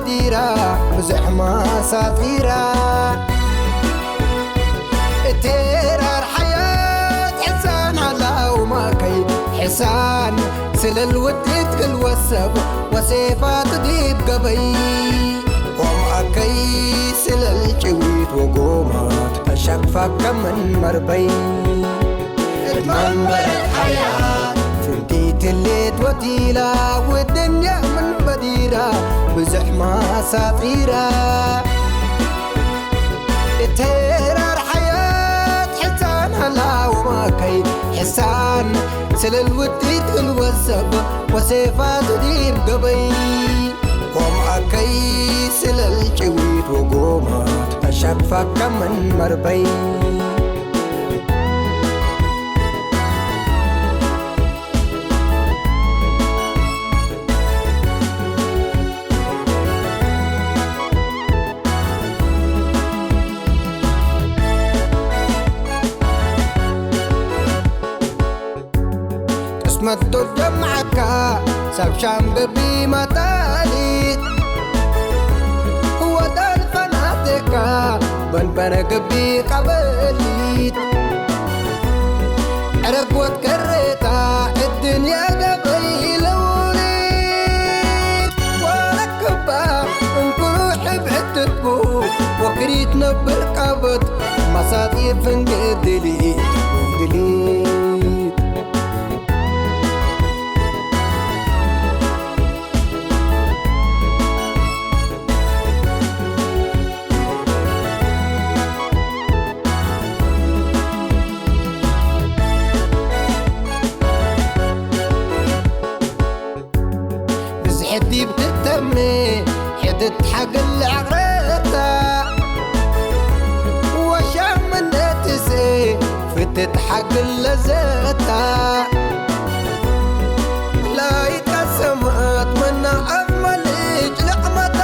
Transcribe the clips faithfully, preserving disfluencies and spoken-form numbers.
ዲራ ብዝሕ ማሳጢራ፣ እቴራር ሓያት ሕሳን ሀላው ማከይ ሕሳን፣ ስለል ውዲት ክል ወሰብ ወሴፋት ዲብ ገበይ፣ ወማከይ ስለል ጭዊት ወጎማት ተሸቅፈከ ምን መርበይ። እት መንበረት ሐያት ፍንቲት ህሌት ወቲላ፣ ወድንያ ምን በዲራ ብዝሕ ማሳጢራ። እት ሄራር ሐያት ሕሳን ሀላ ወማከይ ሕሳን፣ ስለል ውዲት ክል ወሰብ ወሴፋቱ ዲብ ገበይ። ወማከይ ስለል ጭዊት ወጎማት ተሸቅፈከ ምን መርበይ። ቅስመት ዶል ጀምዐካ፣ ሰብ ሻም ግቢ መጣሊት፣ ወዳል ፈናቴካ፣ በንበረ ግቢ ቀበሊት፣ ዕረግ ወትከሬታ፣ እድንያ ገበይ ለውሊት፣ ወረክባ እንኩሩ ሕብዕትትኩ፣ ወክሪት ነብር ቀበት፣ መሳጢ ፍንጌ ድሊት፣ ድሊት። ብዝሕት ዲብ ትተምኔ ሕድት ሓግል ለዐቅረታ፣ ወሻም እንዴ ትሴ ፍትት ሓግል ለዘታ። ላይት ቀሰመት መና አፍ መልጭ ለዕመታ።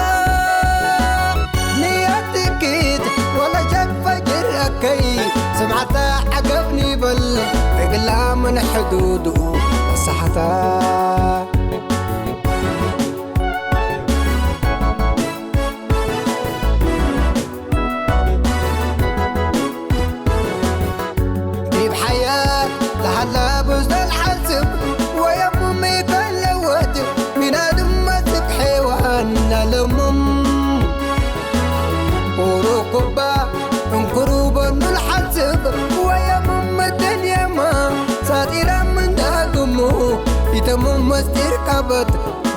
ንያት እኪት ወለሸክ ፈጅር አከይ፣ ስምዓታ ዐገብ ኒበል እግላ ምን ሕዱዱ መሳሐታ። ዲብ ሐያት ለሀላ ብዝደል ሐስብ፣ ወየሙም ኢተለወት፣ ምን አድም መስክ ሐይዋን ለለሙም። ኡሩኩባ እንክሩ በኑ ለሐስብ፣ ወየሙም ድንየማ ሳጢራ ምን ዳግሙ፣ ኢተሙም መስጢር ቀበት፣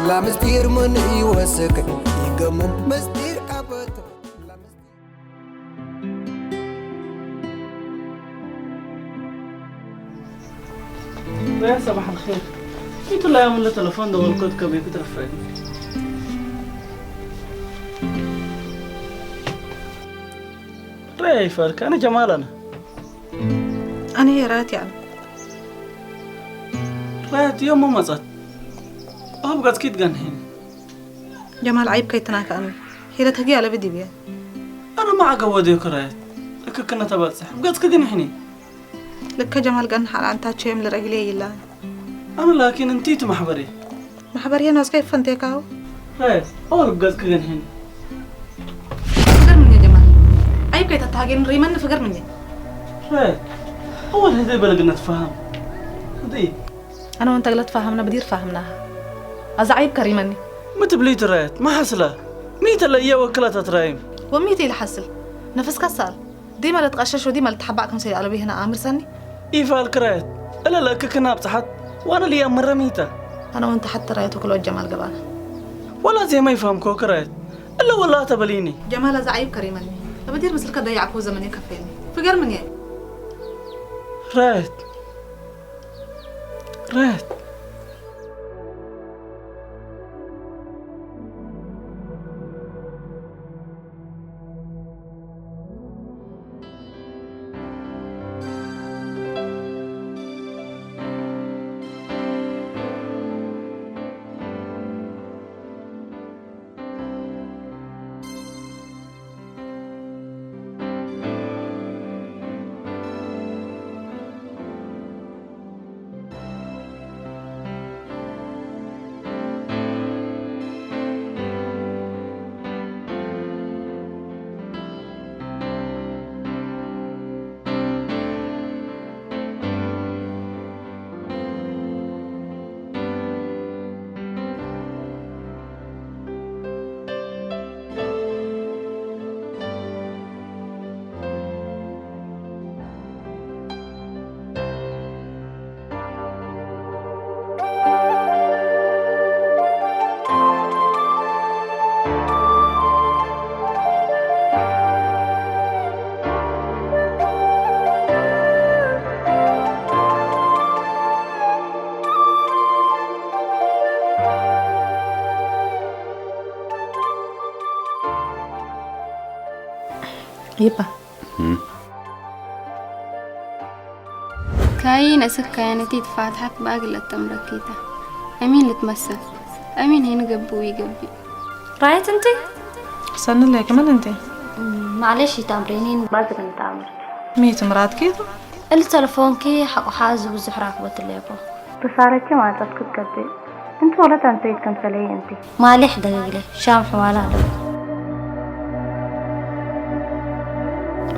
ለምስጢር ምን ኢወስክ፣ ኢገሙም መስጢር ቀበት። ያ ሰባሕ አልኼር። ኢቱ ለያም ለተለፎን ደወልኮት ከቤኩ ትረፈኒ። ረያ ይፋልከ፣ አነ ጀማል አነ። አነ ራያት ያዕለ። ራያት ዮም መጸት። አሁብ ገጽኪ ትገንሄኒ። ጀማል፣ ዐይብ ከይትናከአኒ። ሒለት ህግየ አለቢ ዲብየ። አነ መ ዐገብ ወዴኩ ራየት፣ እክክነ ተበጽሕ፣ እብ ገጽኪ ግን ሕኒ። ልከ ጀማል፣ ገንሕ አልአንታቸው የም ልረግሌ ይላ። አነ ላኪን እንቲቱ መሕበሬ። መሕበርዬ ኖስከ ይፈንቴካሁ። ራየት፣ አወል እብ ገጽኪ ግን ሕኒ። ፍገር ምንዬ ጀማል። ዐይብ ከይተትሃጌን ሪመኒ ፍገር ምንዬ። ራየት፣ አወል ህዴ በልግነት ፈሃም። ህዴ። አነ ወእንተ እግለ ትፋሀምነ ብዲር ፋህምናሀ። አዜ ዐይብ ከሪመኒ። ሚ ትብሊቱ ራየት? ሚ ሐስለ? ሚ ተ ለእየ ወክለት አትራይም? ወሚ ተ ኢለሐስል? ነፍስከ ሰአል። ዲመ ለትቀሸሽ ወዲመ ለትሐባእ ክምሰል አለቡ ህነ አምር ሰኒ። ኢፋልክ ራየት። እለ ለእክክነ አብጽሐት ወአነ ለኢአምረ ሚ ተ? አነ ወእንተ ሐቴ ራየት ወክልኦት ጀማል ገብአነ። ወላ ዜመ ኢፋምኮክ ራየት። እለ ወላ ተ በሊኒ። ጀማል አዜ ዐይብ ከሪመኒ። ለብዲር ምስልከ ደያዕኩ ወዘመኔ ከፌኒ። ፍገር ምንዬ። ራየት። ራየት። ይባ። እም። ካይን እስክ ካይነቲ ትፋትሐት በአግል ለተምረኪተ። አሚን ልትመሰል። አሚን ሄን ገብእ ወኢገብእ። ራየት እንቲ? ሰኒ ሌክ ምን እንቲ? እም፣ ማዕሌሽ ይታምሬኒን ባዝር እንታምር። ሚት ምራትኪ ቱ? እሊ ተለፎንኪ ሐቆ ሓዝ ብዙሕ ራክበት ሌኮ። ብሳረቼ ማጸት ክትገብእ። እንቲ ወለት አንሰይት ከምሰለይ እንቲ። ማሌሕ ደገግለ ሻም ሕዋላ አለው።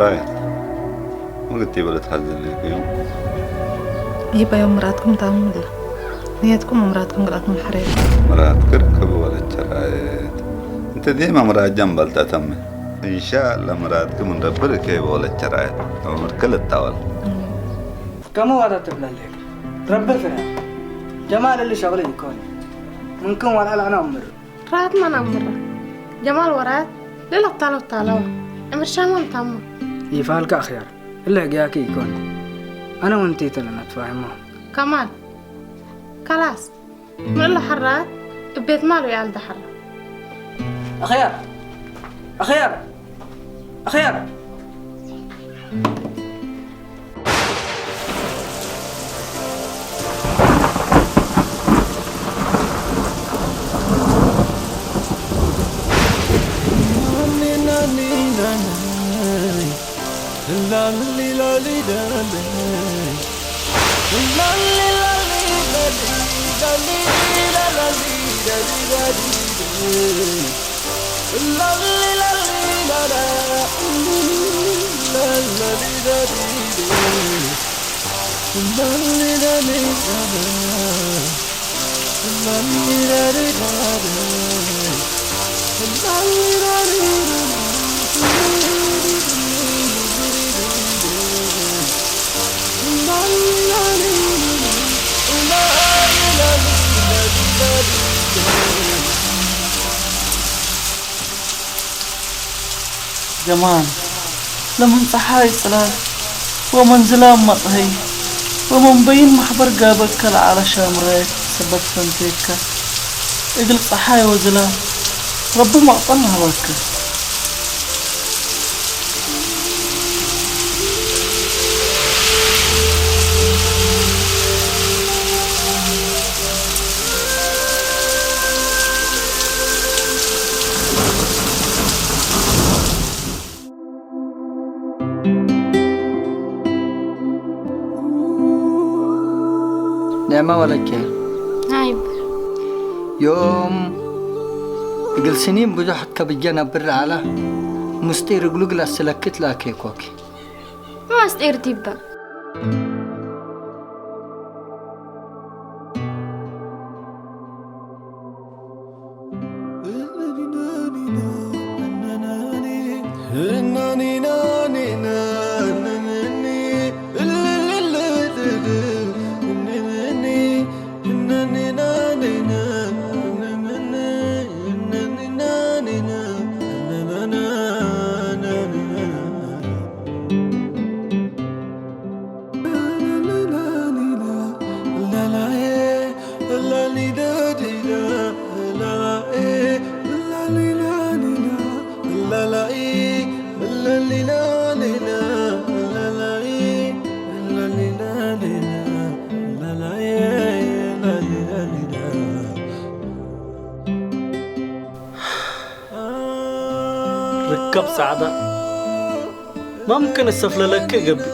ራየት፣ ምግት ይበለት ሐዘን ለይኩ ዮም። ይህ በዮም ምራትኩም ታምም እለ። ንየትኩም ምራትኩም ግላትኩም ሐሬት። ምራትክ ርከብ ወለቸ ራየት። እንተ ዴመ ምራጃም በልጠተመ። እንሻአላ ምራትክ ምን ረቢ ርከይበ ወለቸ ራየት። ዑምርክ ልታወል። ከመ ዋዳ ትብለሌ? ረቢ ፍርሀ። ጀማል እሊ ሸቅል ኢኮን። ምንክን ወልዐል አነ አምር። ራት ማን አምረ? ጀማል ወራት ለለታለው ታለዋ። እምር ሻማም ታማ። ይፋልከ አኽያር። እለ ህግያኪ ኢኮን። አነ ወእንቲ ተ ለነትፋህሞ። ከማል። ከላስ። ምን ለሐራት እቤት ማሉ ያልደሐራ። አኽያር! አኽያር! አኽያር! ጀማል፣ ለምን ጸሓይ ጽላል ወምን ዝላም መጥሀይ ወምን በይን መሕበር ጋበከ ለዐለ ሻምራይት ሰበት ፈንቴከ፣ እግል ጸሓይ ወዝላም ረቢ መቅጠል ነሀበከ። ኒዕመ ወለቼ። ናይብ። ዮም እግል ስኒን ብዙሕ እት ከብጀ ነብር ለዐለ ምስጢር እግሉ እግል አስለክት ለአኬኮኪ። ሚ መስጢር ዲበ? ርከብ ጸዕዳ፣ መምክን እሰፍለለክ እገብእ።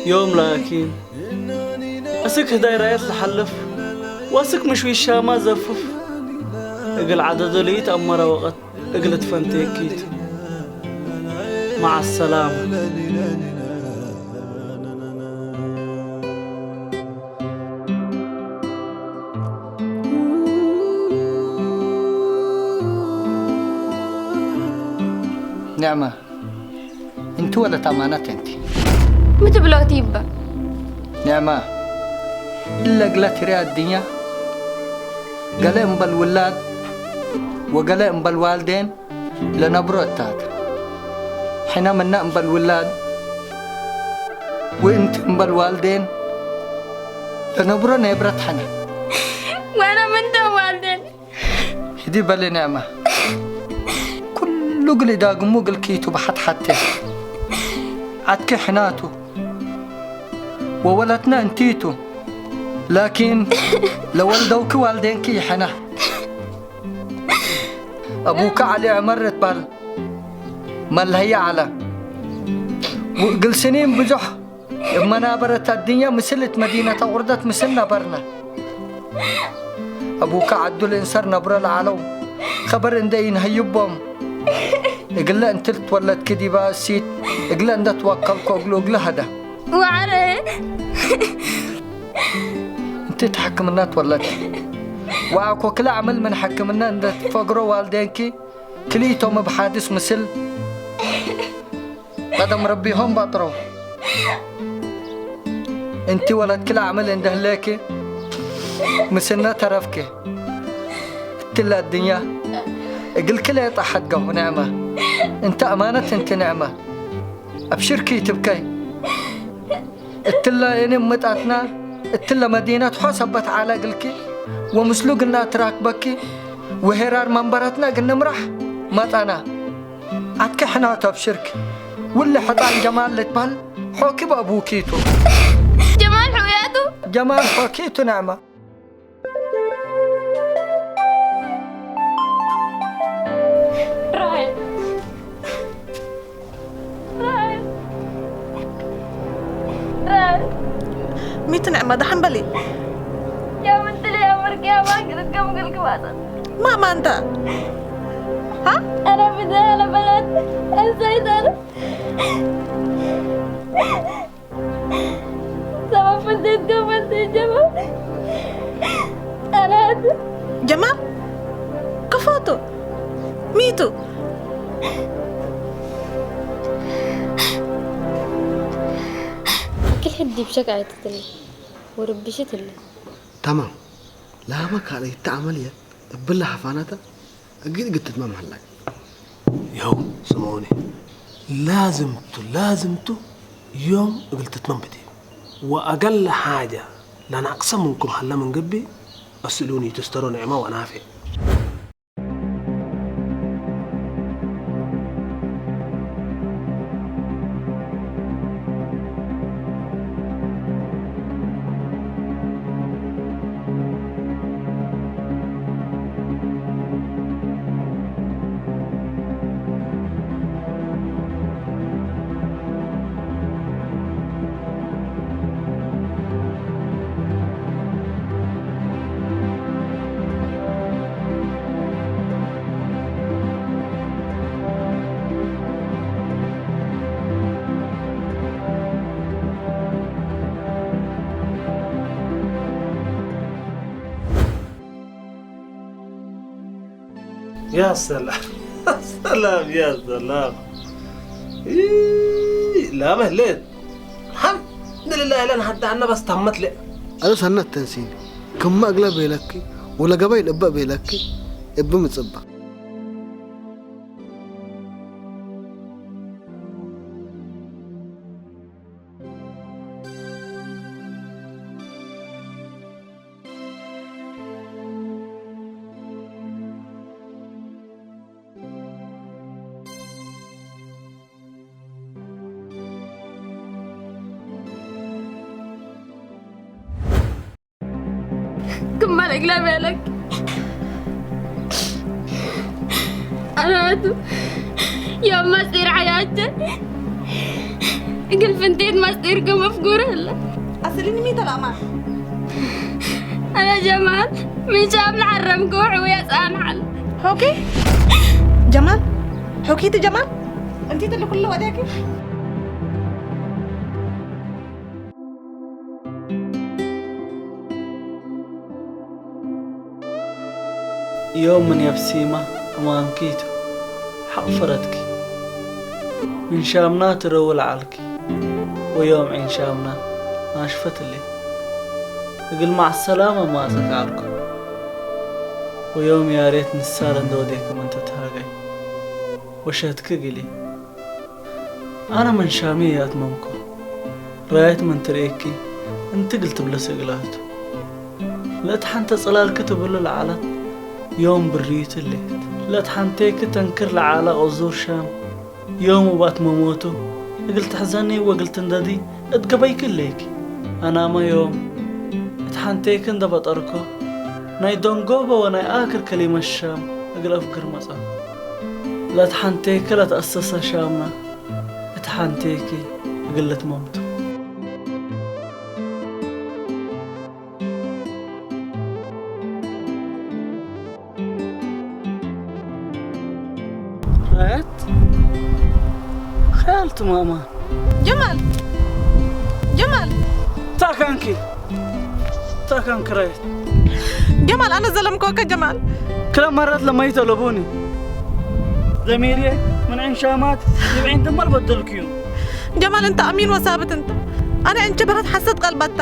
ዮም ላኪን፣ እስክ ህዳይ ራየት ለሐልፍ፣ ወእስክ ምሽዊሻማ ዘፍፍ፣ እግል ዐደዶ ለኢተአመረ ወቀት እግል ትፈንቴኪቱ። መዐ ሰላመ። ኒዕመ፣ እንቲ ወለት አማነት እንቲ። ሚ ትብሎ ቲበ? ኒዕመ፣ እለ እግለ ትርኤ አድንያ፣ ገሌ እምበል ውላድ ወገሌ እምበል ዋልዴን፣ ለነብሮ እታት። ሕነ ምነ እምበል ውላድ ወእንቲ እምበል ዋልዴን ለነብሮ ኔብረት ሐነ። ወአነ ምን ተ ዋልዴን? ህዲ በሌ ኒዕመ። ኩሉ እግል ኢዳግሙ እግልኪ ቱ በሐት ሐቴ። ዐድኪ ሕናቱ ወወለትነ እንቲቱ። ላኪን ለወልደውኪ ዋልዴንኪ ይሕና። አቡከ ዐሊ ዑመር እትበህል መልሀየ ዐለ። ወእግል ስኒን ብዙሕ እብ መናበረት አድንየ ምስል እት መዲነት አቁርደት ምስል ነበርነ። አቡከ ዐዱ ልእንሰር ነብሮ ለዐለው ከበር እንዴ ኢንሀይቦም፣ እግለ እንቲ ልትወለድኪ ዲበ እሲት እግለ እንዴ ትወከልኮ እግሉ እግለ ሀደ። ወዐረ። እንቲ እት ሕክምና ትወለድኪ። ወአኮ ክለ ዐመል ምን ሕክምና እንዴ ትፈግሮ ዋልዴንኪ ክልኢቶም እብ ሓድስ ምስል ቀደም ረቢሆም ባጥረው። እንቲ ወለትኪ ለዐመል እንዴ ህሌኪ ምስልነ ተረፍኪ። እትለ አድንያ እግልኪ ሌጠ ሐድገው ንዕመ። እንቲ አማነት እንቲ ንዕመ። አብሽርኪ ትብከይ። እትለ እኔ ምጣትና እትለ መዲነት ሖ ሰበት ዐለ እግልኪ ወምስሉ እግልና እትራክበኪ ወሄራር መንበረትነ እግል ንምራሕ መጠነ። ዐድኪ ሕናቱ አብሽርኪ። ውሊ ሕጣን ጀማል ልትበህል ሖኪ በአቡኪቱ። ጀማል ሑያቱ። ጀማል ሖኪቱ ነዕመ። ራሄል። ራሄል። ራሄል። ሚቱ ነዕመ ደሐን በሊ። ያ ምንትሊ አምርክ ያ ባንክ ልትገምግል ክባጠ። ማማ እንተ? ሀ? አነ ብዘ አለ በላት። እንሰይት አለ። ሰበብ ፍንቴት ገመት ጀማል። ጠላት። ጀማል? ክፎቱ? ሚቱ? ክል ሕድ ዲብ ሸክ አይትትለ ወርብሽትለ። ተማም። ላመ ካልአይተ ዐመልየት እብለ ሐፋናተ እግል እግል ትትመም ሀላክ። የው ስምዑኒ፣ ላዝም ቱ፣ ላዝም ቱ ዮም እግል ትትመም ብቲ። ወአገለ ሓጀ ለናቅሰ ምንኩም ሀለ ምን ገብእ፣ አስእሉኒ ትስተሮ ንዕመ ወናፌዕ። ያ ሰላም፣ ሰላም፣ ያ ሰላም። ኢ፣ ላመ ህሌት። አልሐምዱሊላህ፣ እለን ሀዳ አነ በስ ታመት ለ። አሉ ሰነት ተንሲን፣ ክመ እግለ ቤለኪ፣ ወለገበይ ልእበ ቤለኪ፣ እብ ምጽባ። ክመ ለእግለ ቤለክ። አናቱ ዮም መስጢር ሐያቼ እግል ፍንቴት መስጢር ክም አፍጉር ህለ። አስልን ሚ ተላማ? አነ ጀማል ምን ሻም ለሐረምኩ ሕውየ ጻንሐል። ሆኪ ጀማል፣ ሆኪቲ ጀማል፣ እንቲት እሊ ኩሉ ወዴኪ? ዮም ምን የብሲመ እማንኪቱ ሐቅ ፈረድኪ። ምን ሻምና ትረዊ ለዐልኪ ወዮም ዔን ሻምና ናሽፈት ህሌት። እግል መዐሰላመ ማሰክ ዐልኩ ወዮም ያሬት ንሳር እንዴ ወዴኪ ምን ትትሃገይ ወሸህትኪ እግሊ። አነ ምን ሻሚ ይአትመምኮ፣ ራየት ምን ትርኤኪ እንቲ እግል ትብለስ እግላቱ። ለእት ሐንተ ጽላልኪ ትብሉ ለዐለት ዮም ብርዩቱ ህሌት። ለእት ሐንቴኪ ተንክር ለዐለ ቅዙር ሻም፣ ዮም እብ አትመሞቱ እግል ትሕዘኒ ወእግል ትንደዲ እት ገበይኪ ህሌኪ። አናመ ዮም እት ሐንቴኪ እንዴ በጠርኮ፣ ናይ ደንጎበ ወናይ አክር ከሊመት ሻም እግል አፍግር መጸእኩ። ለእት ሐንቴኪ ለተአሰሰ ሻምመ፣ እት ሐንቴኪ እግል ልትመምቱ። ራየት፣ ኸያልቱ ማማ። ጀማል! ጀማል! ታካንኪ፣ ታካንኪ ራየት። ጀማል፣ አነ ዘለምኮከ ጀማል። ክለ መረት ለመይተ ለቡኒ። ደሚርዬ ምን ዐይን ሻማት ይብዒን ትመል በደልክዩ። ጀማል፣ እንተ አሚን ወሳብት እንተ። አነ እንቺ በረት ሐሰት ቀልበታ።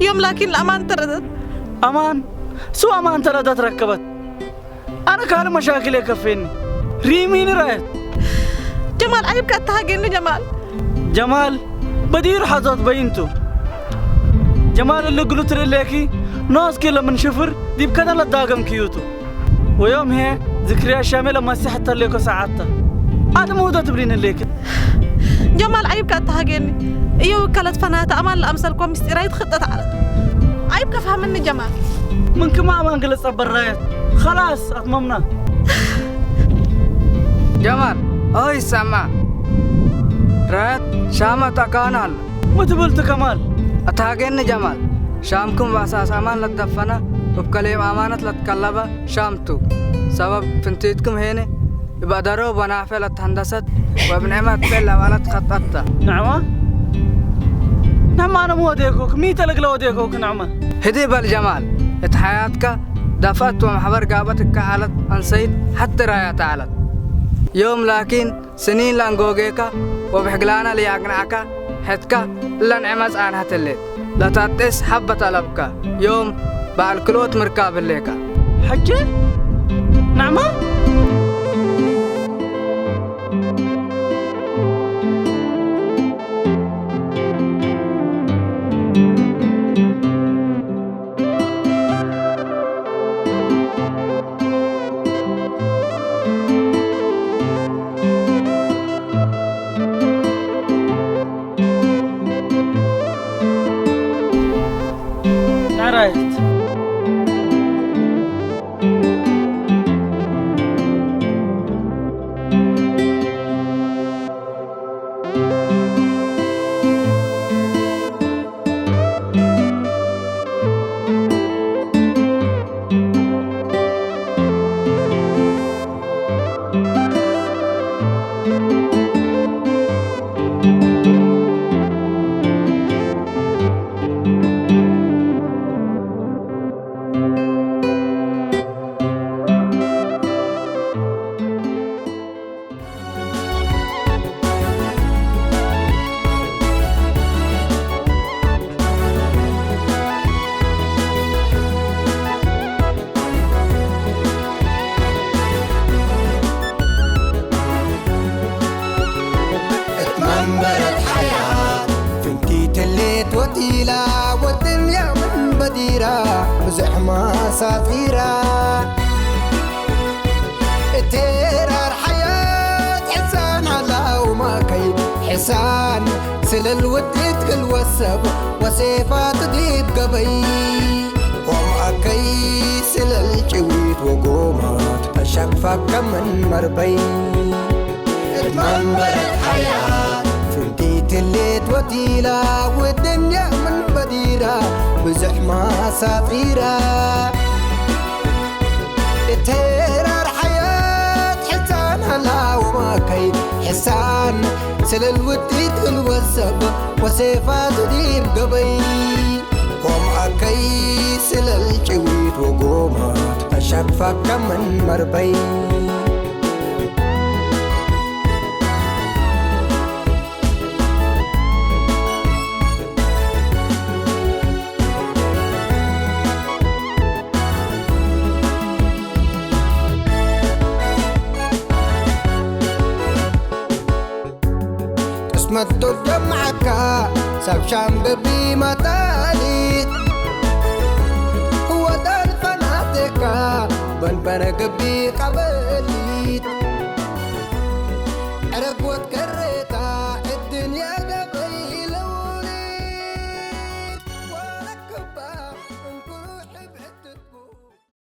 ዮም ላኪን ለአማን ተረደት። አማን? ሱ አማን ተረደት ረከበት። አነ ካልእ መሻክል የከፌኒ። ሪሚኒ ራየት። ጀማል፣ አይብከ አትሃጌኒ ጀማል። ጀማል፣ በዲር ሐዞት በይንቱ። ጀማል፣ እሊ እግሉ ትርእሌኪ፣ ኖስኪ ለምን ሽፍር ዲብ ከደን ለዳገምክዩቱ። ወዮም ህዬ ዝክርያት ሻሜ ለመሴሕ እተሌኮ ሰዓት ተ። አድም ውደ ትብሊን ህሌክ። ጀማል፣ አይብከ አትሃጌኒ። እዮ እከለት ፈናተ አማን ለአምሰልኮ ምስጢራይት ክጠት ዐለት። አይብከ ፋህምኒ ጀማል። ምን ክመ አማን ግለጸ በራየት። ኸላስ አትመምና። ጀማል፣ ኦይ ይሰማ። ራየት ሻመት አካን ሀለ። ምን ትብል ቱ ከማል? አትሃጌኒ ጀማል። ሻምኩም በአሳስ አማን ለትደፈነ፣ እብ ከሌም አማነት ለትከለበ ሻም ቱ። ሰበብ ፍንቲትኩም ሄኒ እብ አደሮ ወናፌ ለትሀንደሰት ወእብ ንዕመት ቤት ለበዐለት ከጠት ተ። ንዕመ? ነማነ ሚ ወዴኮክ? ሚ ተ ለእግለ ወዴኮክ ንዕመ? ህዲ በል ጀማል፣ እት ሐያትከ ደፍአት ወመሕበር ጋብአት እከ ዐለት አንሰይት ሐቴ ራየት ዐለት። ዮም ላኪን ስኒን ለአንጎጌከ ወብሕግላነ ለየአግነዐከ ሕትከ እለ ንዕመ ጻንሐት ህሌት። ለተአጤስ ሐበት አለብከ ዮም በዐል ክልኦት ምርካብ ህሌከ። ሐቼ? ነዕመ? ናራይት። እት መንበረት ሐያት ፍንቲት ህሌት ወቲላ፣ ወድንያ ምን በዲራ ብዝሕ ማሳጢራ። እት ሄራር ሐያት ሕሳን ሀላው ማከይ ሕሳን፣ ስለል ውድት ክል ወሰብ ወሴፋት ዲብ ገበይ። ኦም አከይ ስለል ጭዊት ወጎማት ተሸክፈከ ምን መርበይ። እት መንበረት ሐያት ፍንቲት ህሌት ወቲላ፣ ወድንያ ምን በዲራ ብዝሕ ማሳጢራ። እት ሄራር ሐያት ሕሳን ሀላው ማከይ ሕሳን፣ ስለል ውዲት ክል ወሰብ ወሴፋት ዲብ ገበይ። ኦም አከይ ስለል ጭዊት ወጎማት ተሸክፈከ ምን መርበይ። ቅስመት ዶል ጀምዐካ ሰብ ሻም ግቢ መጣሊት፣ ወዳል ፈናቴካ በንበረ ግቢ ቀበሊት። ወትገረ